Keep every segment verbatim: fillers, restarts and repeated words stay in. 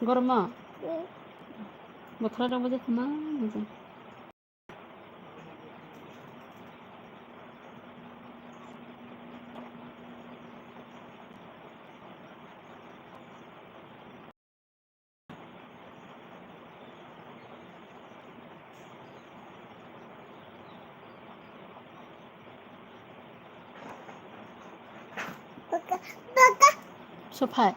Gormo? Bothora rok bo je khama mojang. Sophai.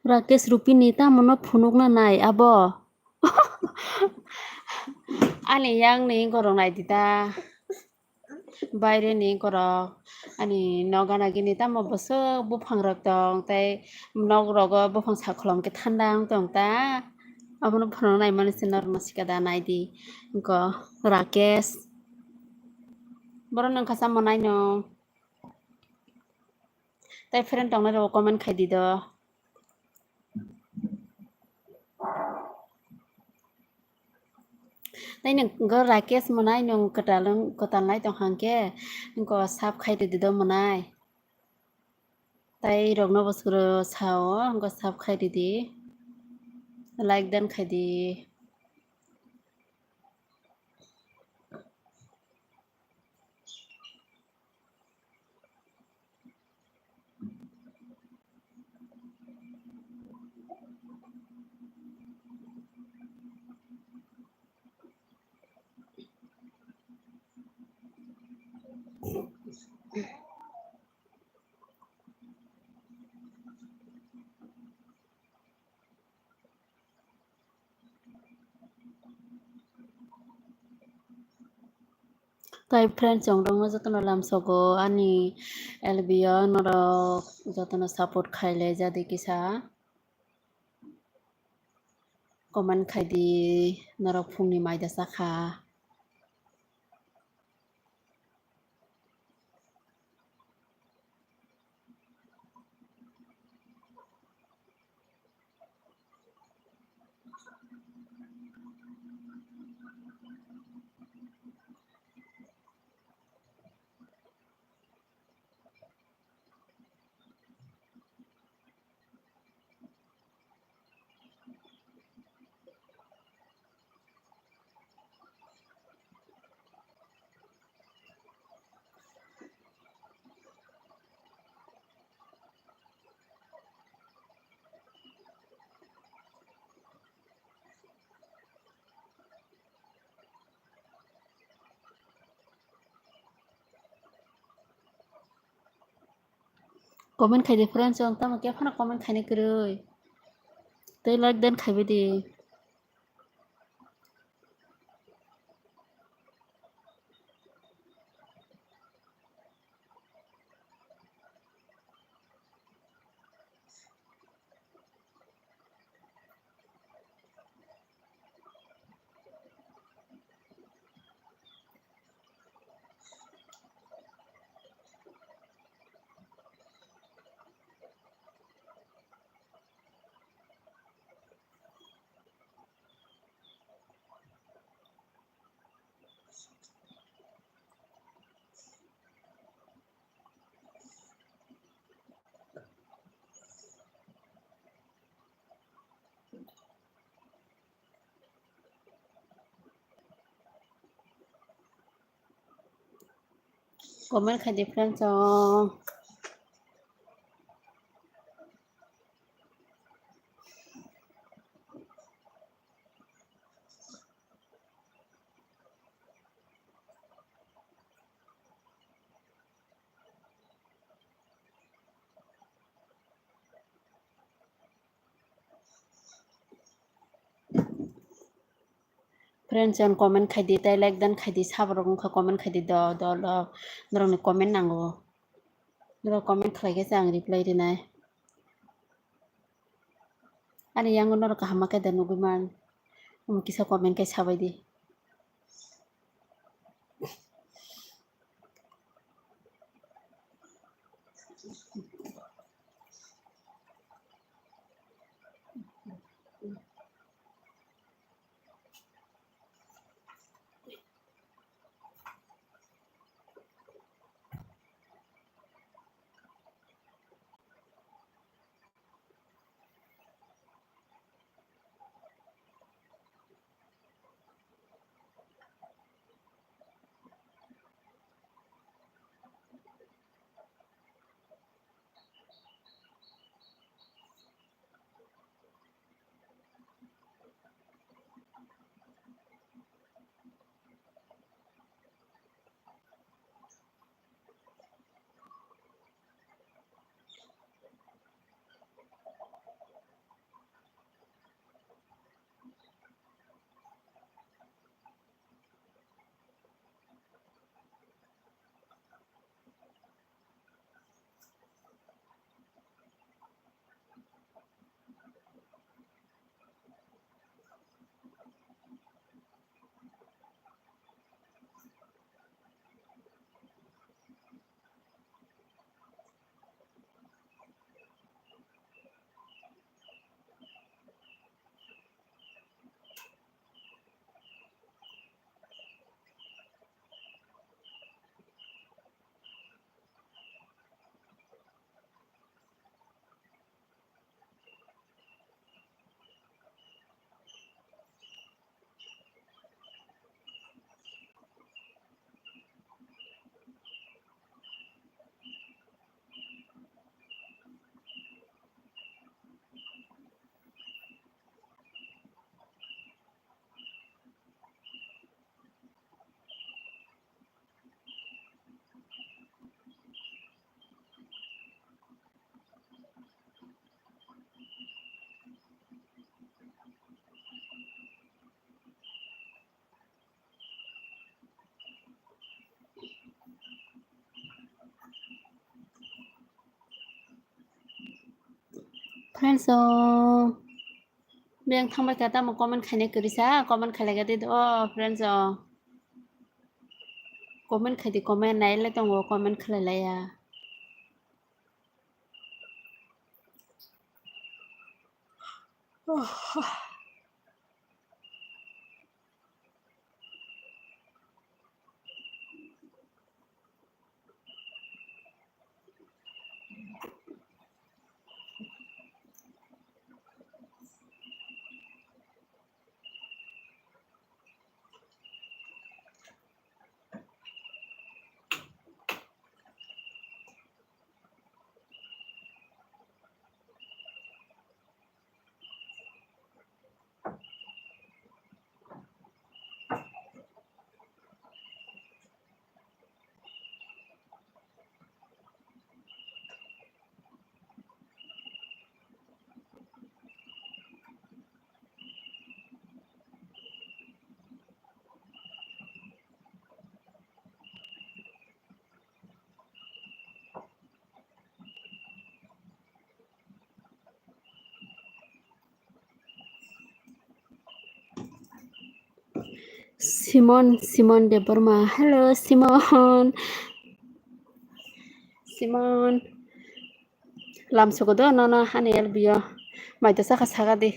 Rakesh Rupini tamo no phunukna nai abo. Ani yang ni gorok nai di ta. Baire ni gorok ani noga nagi ni tamo bwswk buphang rok tong tei nok rogo buphang sakolom khe thanda wng tong ta. Abono phunukna nai mani se norok no sika da nai di. Wngkha Rakesh. Borok no wngkha chamani no. Tai friend tongnai rok comment khai di do. Tai nwng go Rakesh mwnai nwng kwtal, kwtal nai tong hang khe, wngko sub khai rwdi do mwnai. Tai rok no bo suro sao, wngko sub khai rwdi. Like dan khai di. Tai friends, chwng rokno jotono lamsogo ani L B o norok jotono support khailai jadi kisa comment khai di, norok phungni maida chakha. Comment khai di friends, ang tamo khe phano comment khainai kwrwi. Tei like dan khaibai di. Comment khai di friends o. Friends, ang comment khai di, tei like dan khai di, saborok wngkha comment khai di, do, do, do, norokni comment nango, norok comment khlai khe se ang reply rinai. Ani yango norok kaham ma khe da nugwi man, omo kisa comment khe sabai di. Friends o, beng thangbai kha tamo comment khainai kwrwi sa, comment khailai kha tei do, friends o. Comment khai di, comment nai le tongo, comment khlai laiya. Simon, Simon Debbarma. Hello, Simon. Simon. Lam sugo do, no, no, hani L B O. Mai to saka saga di.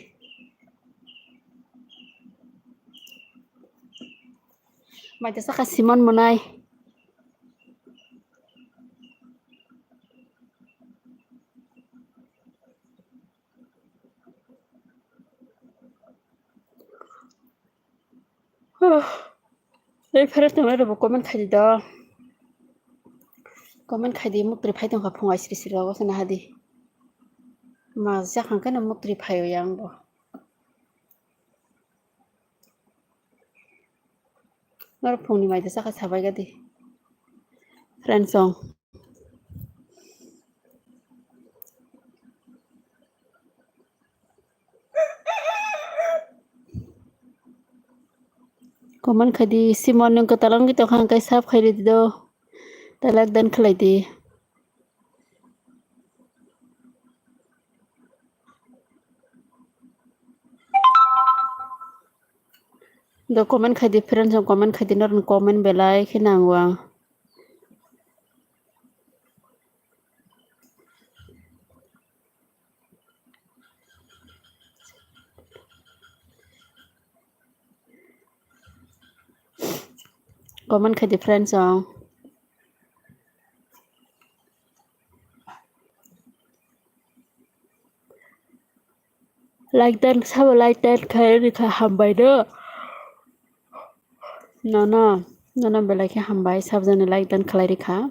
Mai to saka Simon monai. Ei, pherep tongnairokbo comment khaidi do. Comment khaidi, muktri phai tongkha phung aisri sri rogo se nahadi. Ma jakhang kheno muktri phaio yang bo. Norok phungni mai da saka sabai gadi. Friends song. Comment khaidi, Simon nwng kwtal wngwi tongkha, hwnkhe sub khairidi do. Tei like dan khlaidi. Do comment khaidi, friends rok comment khaidi, norokni comment belai khe nango ang. Comment khaidi friends rok. Like dan sabo like dan khlai rikha hambai no. Nono, nono belai khe hambai sabjani like dan khlai rikha.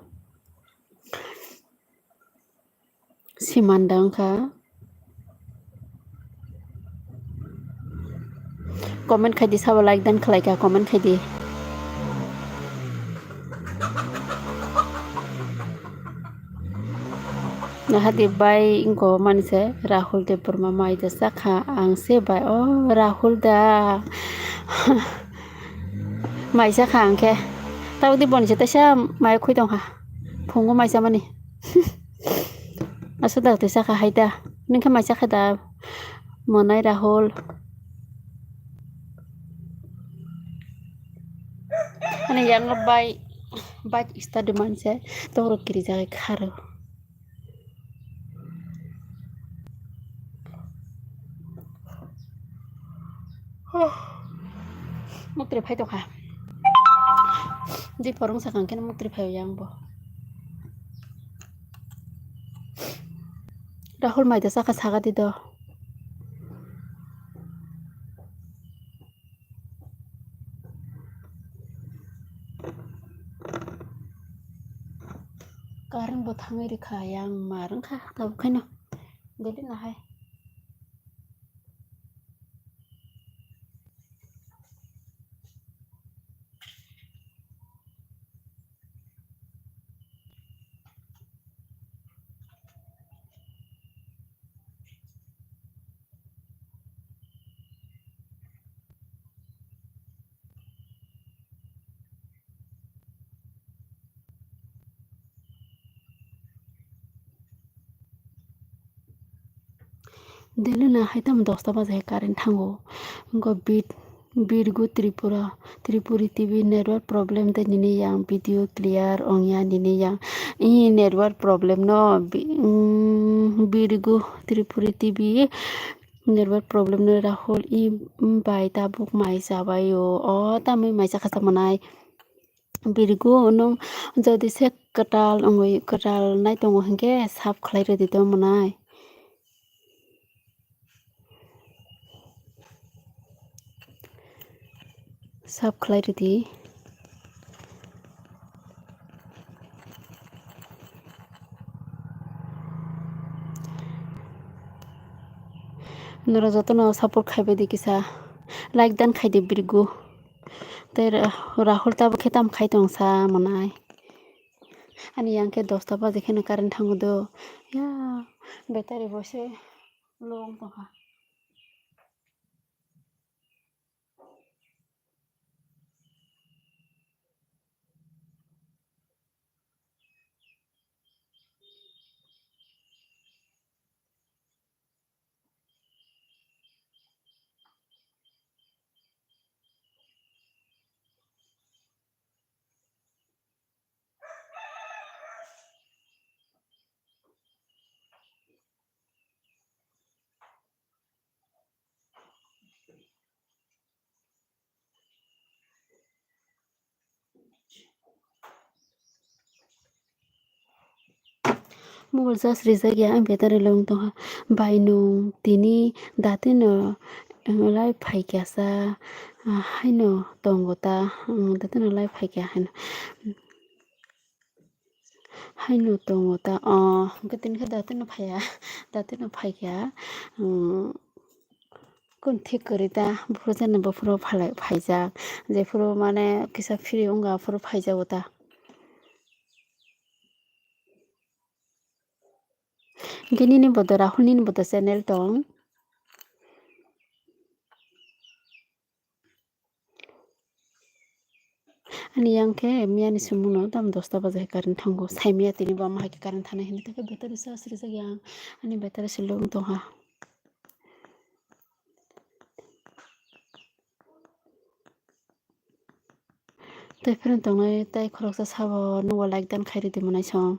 Siman da wngkha. Comment khaidi sabo like dan khlaikha, comment khaidi. Nahadi bai wngko manise Rahul Debbarma mai da sakha ang se bai o Rahul da. Mai sakha ang khe. Tabuk di boni se teisa mai khoi tongkha. Phungo mai chamani. Aswk da twi sakha hai da. Nwng khe mai sakha da. Monai Rahul. Ani yang bai bike start de manse toro kiri jagai kharo. Muktre phai tokha. Di porong sakang khe muktre phai yang bo. Rahul mai da saka saga di do. Current bo thangwi rikha yang ma rwngkha tabuk khaino. Deli nahai. Deluna hai tamo dosta baje hai current thango. Wngkha bit, Birgu Tripura, Tripuri T V network problem de nini yang video clear ongya nini yang. I network problem no bi-, mm, Birgu Tripuri T V network problem no Rahul i, mm, bai tabuk mai chabai o. O tamwi mai chakha chamanai. Birgu nwng jodi se kwtal wngwi kwtal nai tongo hinkhe sap khlai rwdi to mwnai. Sap khlai rwdi. Norok jotono support khaibai di kisa. Like dan khaidi Birgu. Tei Ra-, Rahul tabuk khe tam khai tong sa mwnai. Ani yang khe dosta baje kheno current thango do. Ya, battery bo se low wng tongkha. Mobile charge rijak ya, ang battery lung tongha. Bai nwng tini datino, eh, live phaikha sa, ah, haino tongo ta, mm, datino live phaikha haino. Haino tongo ta, oh, hwnkhe tini khe datino phaiya, datino phaikha, mm, kun thik kwrwi ta, buphuru jani buphuru phalai-, phaijak, jephuru mane kisa free wngkha aphuru phaijago ta. Hwnkhe nini bo do Rahul nini bo do channel tong. Ani yang khe miyani sumungno tamo dosta baja hai current thango. Saimaya tini bo ama hai khe current thana hinwi tongkhe battery charge rijak yang. Ani battery se lung tongha. Tei phano tongnai tei khoroksa sabo nukgo like dan khai rwdi monai song.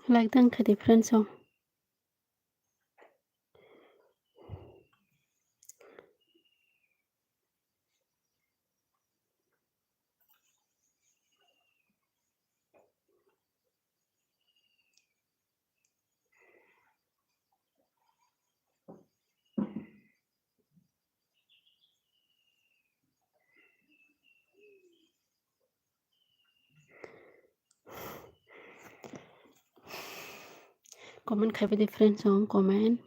Like dan khai di friends song. Comment khai bai di friends song comment.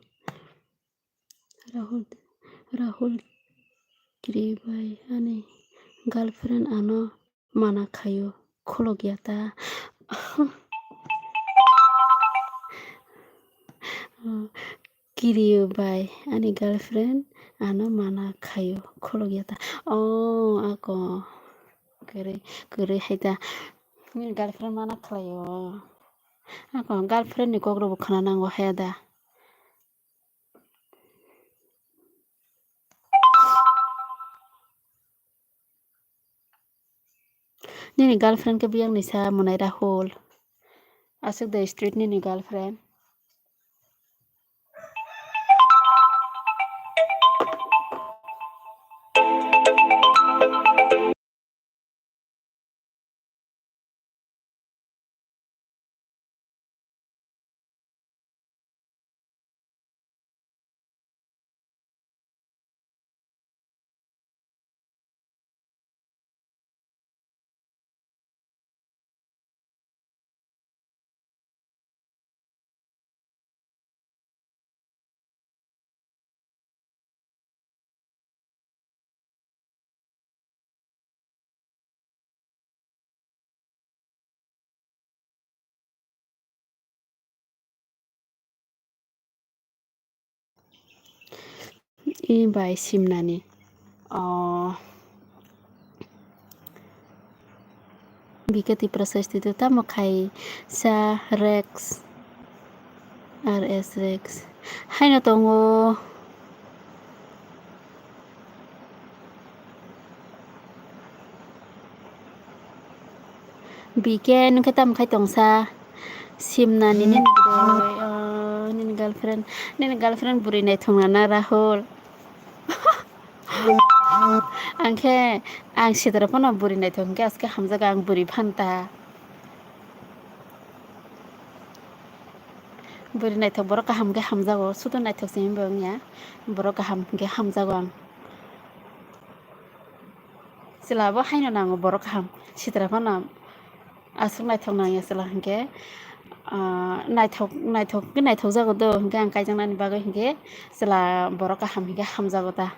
Rahul, Rahul kiri bai ani girlfriend ano mana khaio, khulukya ta. Kiri bai ani girlfriend ano mana khaio, khulukya ta. Oh, ako kwrwi, kwrwi hai ta. Nini girlfriend mana khlaio. Ako girlfriend ni kok rokbo khna nango haya da. Nini girlfriend khe biyang ni sa monai Rahul. Aswk de street nini girlfriend. E bai simnani. Oh. B K Tipra Saistito tamo khai sa Rex. R S Rex. Haino tongo. B K nwng khe tamo khai tongsa? Simnani nini bwrwi, oh, nini girlfriend, nini girlfriend bwrwi naithok nana Rahul. Ang khe, ang sitra phano bwrwi naithok hwnkhe aske hamjago ang bwrwi phanta. Bwrwi naithok borok kaham hwnkhe hamjago, sudo naithok se hwnba wngya, borok kaham hwnkhe hamjago ang. Chwla bo haino nango borok kaham, sitra phano aswk naithok nangya chwla hwnkhe, ah, naithok, naithok khe naithok jago do, hwnkhe ang kaijaknani bagwi hwnkhe chwla borok kaham hwnkhe hamjago ta,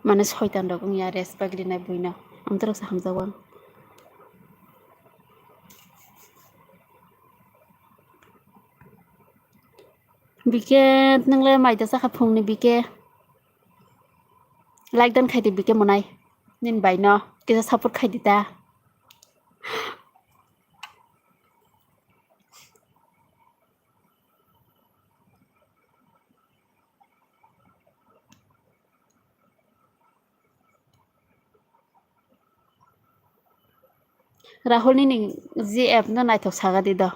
mane soitan rok wngya respect rinai buino, amtwrwksa hamjago ang. B K, nwng le mai da chakha phungni B K. Like dan khai di B K monai. Nini bai no kisa support khai di ta. Rahul nini G F no naithok saga di do.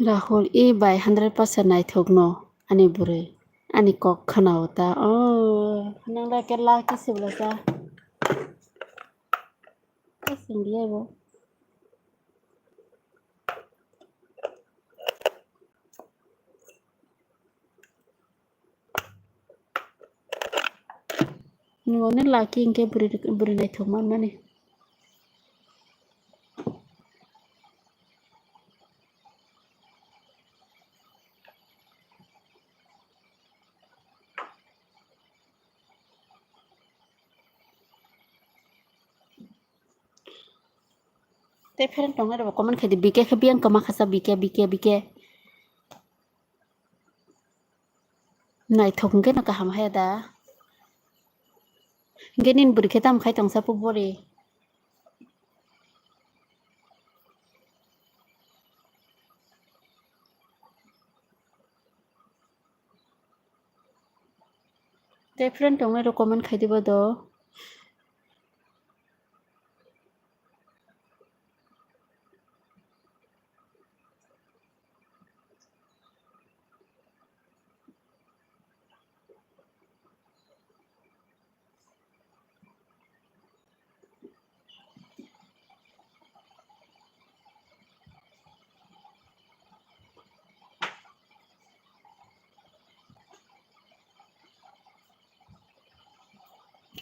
Rahul, e bai hundred percent naithok no ani bwrwi, ani kok khwnao ta. Oh, nang da ke lucky se bwlasa. Kasing dia bo. Nwng ani lucky hinkhe bwrwi, bwrwi naithok manmani. Tei friend tongnai rokbo comment khai di, B K khe biyang kwma khasa, B K, B K, B K. Naithok hwnkhe no kaham haya da. Hwnkhe nini bwrwi khe tamo khai tongsa pubori. Tei friend tongnai rok comment khai diba do.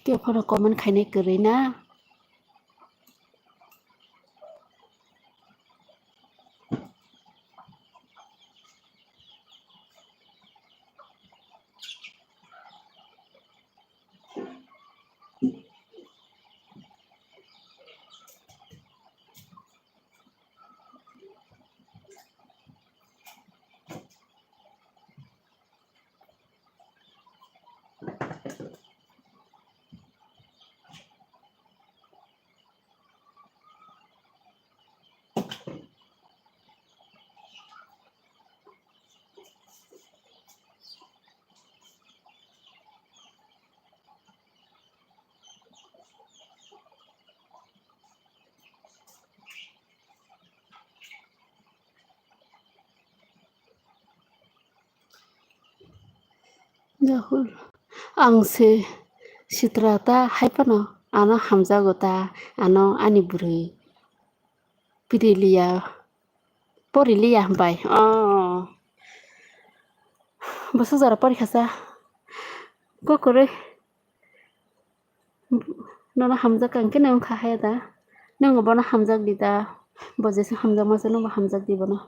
Khe phano comment khainai kwrwi na. Rahul, ang se sitra ta hai phano ano hamjago ta, ano ani bwrwi piri liya, pori liya hambai. Oh. Bwswk jora pori khasa. Kokoroi. Nono hamjak kha, hwnkhe nwng wngkha haya da? Nwng bono hamjak di da? Bo jesa hamjakma se nwngbo hamjak di bono.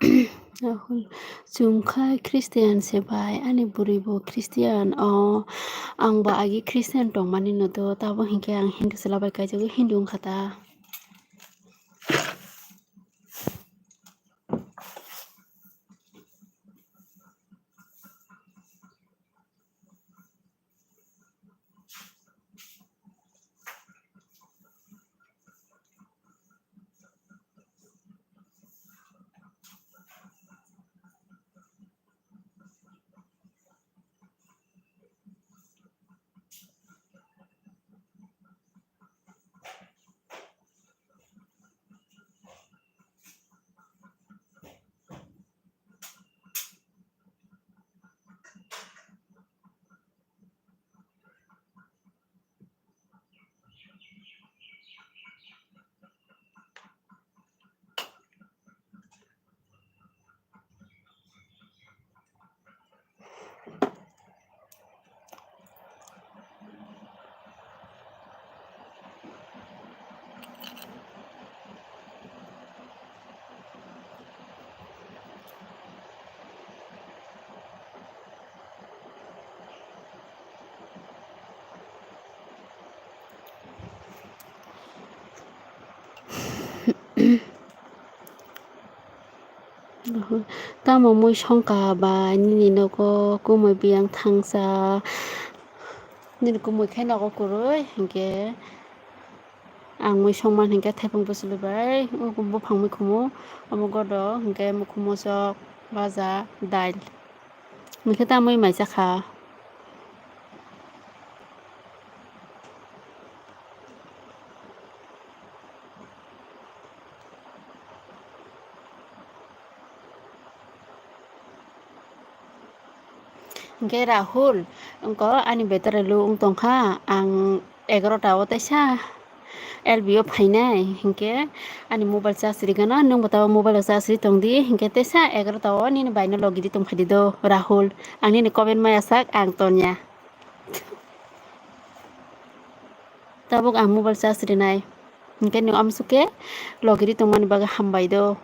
Chwng kha Christian se bai, ani bwrwi bo Christian. O, ang bo agi Christian tongmani no do, tabuk hinkhe ang Hindu chwla bai kaijago, Hindu wngkha ta. Tamo mui songkha bai nini nogo kumui biyang thangsa, nini kumui khe nogo kwrwi hinkhe ang mui songman hinkhe thaipung bwchwlwi bai buphang mui khumu, omo godo hinkhe mui khumu chok baja dail. Mui khe tamwi mai chakha. Hinkhe Rahul, wngkha ani battery low wng tongkha, ang egarota o teisa L B o phainai, hinkhe ani mobile charge rigano, nwngbo tabuk mobile o charge ri tongdi, hinkhe teisa egarota o nini baino logi di tongphaidi do Rahul, ang nini comment maya sak ang tonya. Tabuk ang mobile charge rinai, hinkhe nwng amsukhe logi ri tongmani bagwi hambai do.